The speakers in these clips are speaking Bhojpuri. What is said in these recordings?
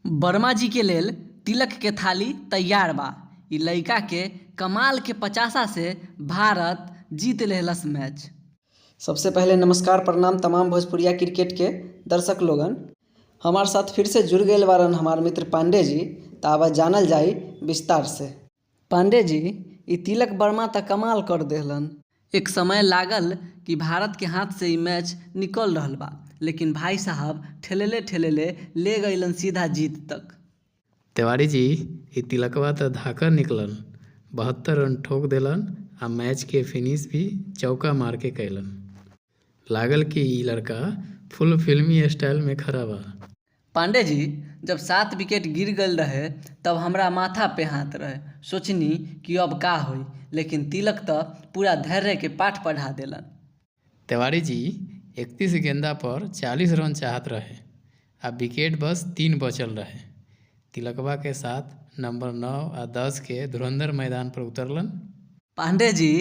वर्मा जी के लेल तिलक के थाली तैयार बा। इ लइका के कमाल के पचासा से भारत जीत लेहलस मैच। सबसे पहले नमस्कार, प्रणाम तमाम भोजपुरिया क्रिकेट के दर्शक लोगन। हमार साथ फिर से जुड़ गए बारन हमार मित्र पांडे जी, त आवा जानल जाई विस्तार से। पांडे जी, इ तिलक वर्मा त कमाल कर देहलन। एक समय लागल कि भारत के हाथ से इ मैच निकल रहल बा, लेकिन भाई साहब ठेलले ठेलले ले गइलन सीधा जीत तक। तिवारी जी, ई तिलकवा त धाकड़ निकलन। 72 रन ठोक देलन आ मैच के फिनिश भी चौका मार के कैलन। लागल कि ई लड़का फुल फिल्मी स्टाइल में खड़ा बा। पांडे जी, जब 7 विकेट गिर गइल रहे तब हमरा माथा पे हाथ रहे। सोचनी कि अब का होई, लेकिन तिलक त पूरा धैर्य के पाठ पढ़ा देलन। तिवारी जी, 31 गेंदा पर 40 रन चाहत रहे आ विकेट बस 3 बचल रहे। तिलकवा के साथ नंबर 9 आ 10 के धुरंधर मैदान पर उतरलन। पांडे जी,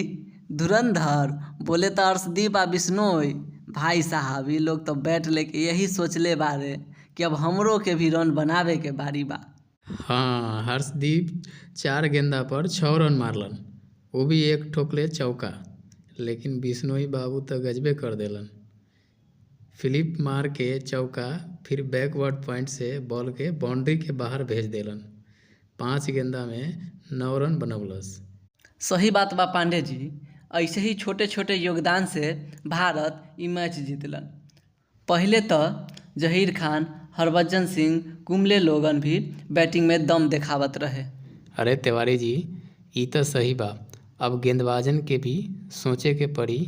धुरंधर बोले त अर्शदीप आ बिश्नोई। भाई साहब, इ लोग तो बैट लेके यही सोचले बारे कि अब हमरो के भी रन बनावे के बारी बा। हाँ, हर्षदीप 4 गेंदा पर 6 रन मारलन, वो भी एक ठोकले चौका। लेकिन बिश्नोई बाबू त गजबे कर देलन। फ्लिप मार के चौका, फिर बैकवर्ड पॉइंट से बॉल के बाउंड्री के बाहर भेज देलन। 5 गेंदा में 9 रन बनवलस। सही बात बा पांडे जी, ऐसे ही छोटे छोटे योगदान से भारत इ मैच जीतलन। पहले तो जहीर खान, हरभजन सिंह, कुंबले लोगन भी बैटिंग में दम देखावत रहे। अरे तिवारी जी, ई त सही बा। अब गेंदबाजन के भी सोचे के पड़ी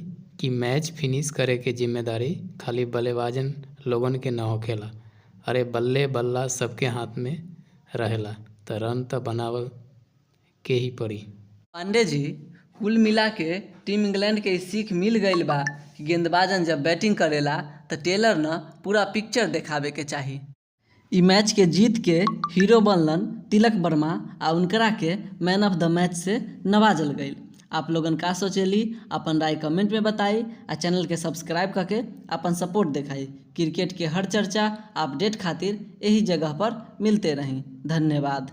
कि मैच फिनिश करे के जिम्मेदारी खाली बल्लेबाजन लोगन के न होखेला। अरे बल्ले बल्ला सबके हाथ में रहेला, त रन त बनावल के ही पड़ी। पांडे जी, कुल मिला के टीम इंग्लैंड के सीख मिल गइल बा कि गेंदबाजन जब बैटिंग करेला त टेलर न पूरा पिक्चर देखावे के चाही। इ मैच के जीत के हीरो बनलन तिलक वर्मा आ उनकरा के मैन ऑफ the match से नवाजल गइल। आप लोगन का सोचेली अपन राय कमेंट में बताई आ चैनल के सब्सक्राइब करके अपन सपोर्ट दिखाई। क्रिकेट के हर चर्चा अपडेट खातिर यही जगह पर मिलते रही। धन्यवाद।